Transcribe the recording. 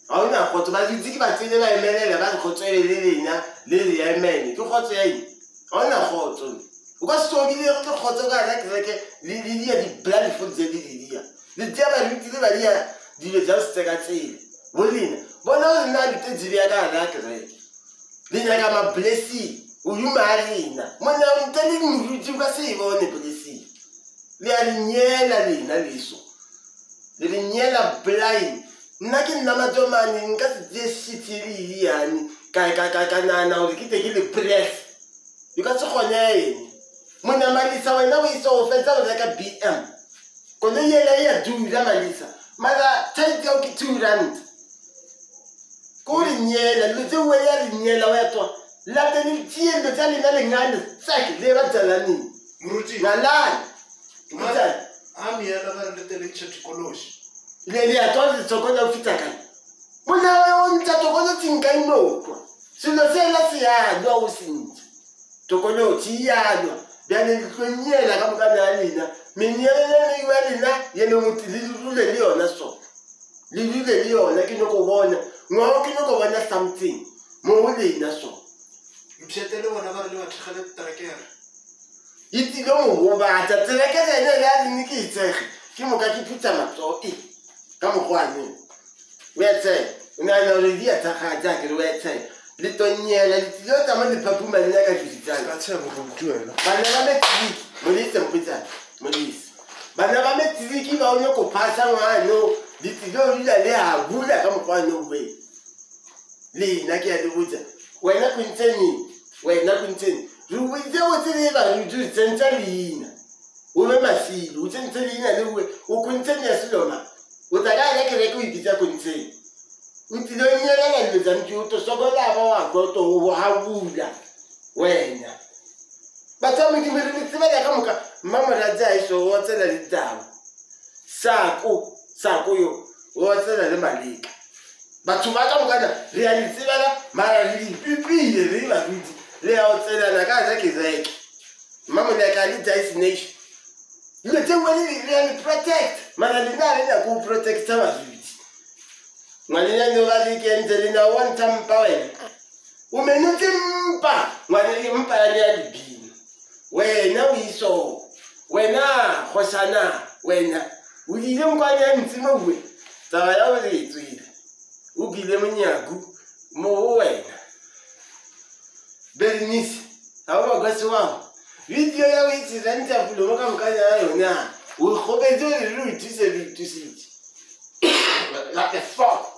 Ga o na kgotso. Ba dutse ke ba tsele ba emelela ba re kgotso e le lena le le emele. Ke kgotso ya eng? Ga o na kgotso. O ka se tsoge le ke kgotso ka ga kereke le le dia di blindfold tse le di dia. Le tsea baruti le ba dia dilo tša se ka tsela. Bo lena bona gore nna rute tsebe ya ka ga kereke. Le nyaka ma blessing. O duma a rena. Monna o ntle le moruti o ka se e bone blessing. Le a re nyela lena leso. Le re nyela blind. Nna ke nna Matomane nka se tseye shit e le yane ka ka ka ka nana gore ke tle ke le press. E ka se kgone eng. Monna Malisa wena o iso o fetsa go reka BM. Koloi yela e ya dula Malisa. Mara tšhelete yao ke 2 rand. Ko re nyela dilo tse uwe ya re nyela wa tswa. Late le tšee dilo tša lena lengane tsek le ba tsalaneng. Moruti. Ngalane. A miela ba re le tele tšhetokološi. Le le ya tswa letsokola o fita kae? Monna o ntša tokolotsi nka inokwa. Selo sela se ya lwa o se ntša. Tokolotsi ya lwa. Bjale le tlo nyela ka moka ya lena. Menyelo ye mengwe ya lena ye mengwe le dule le yona so. Le dule le yona ke nyoko bona. Ngwago ke nyoko bona something mo go lena so. Mpšhete le bona ba re le ba thekgele trekere. E tlile mo gobatša trekere ene le a lene ke e tsege. Ke moka ke phutha matsogo e ka mokgwa aneng. O ya tsena. O nagana gore di a thakgatša ke re o ya tsena. Le tonyela le tlile o tsamaya le phaphuma le nyaka dilo Ka tshebo moruti wena. Bana ba matric molise mpotsa molise. Bana ba matric ba o nyako phasa ngwano le tlile o dula le a bula ka mokgwa ano we. Lena ke a le botsa. Wena Quintseni, wena Quintseni. Re o boditse o tsebe baruti o tsentsa leina. O be masilo, o tsentse leina le we, o Quintseni ya seloma. O tla ka ya kereke o ipitsa Quintseni. O tlile o nyelela dilo tsa ntlo, o tlo sokola ba wa kwa, o tlo o habula wena. Batho ba Modimo re le tsebela ka moka. Mmamoratse a eso o otsela le ditaba. Sako, Sako yo o otsela le Maleka. Batho ba ka moka re a le tsebela mara re di pipile re baruti le ya otselana ka ja kereke. Mmamoleka le Dice Nation. Dilo tse nngwe le re a le protect mara lena le nyako o protecta baruti. Ngwanenyane o ba le kentse le na wa ntsha mpa wena. O menotse mpa ngwane mpa ya le ya lebina. Wena o iso. Wena kgosana wena o ile nkwane ya ntse mo bue. Taba ya o le tswile. O bile monyaku mo go wena. Berenice, ga o ba kwase wa. Video ya o itse renta pulo mo ka moka ya yona. O kgopetse gore re o thuse re o thusitse. Like the fuck.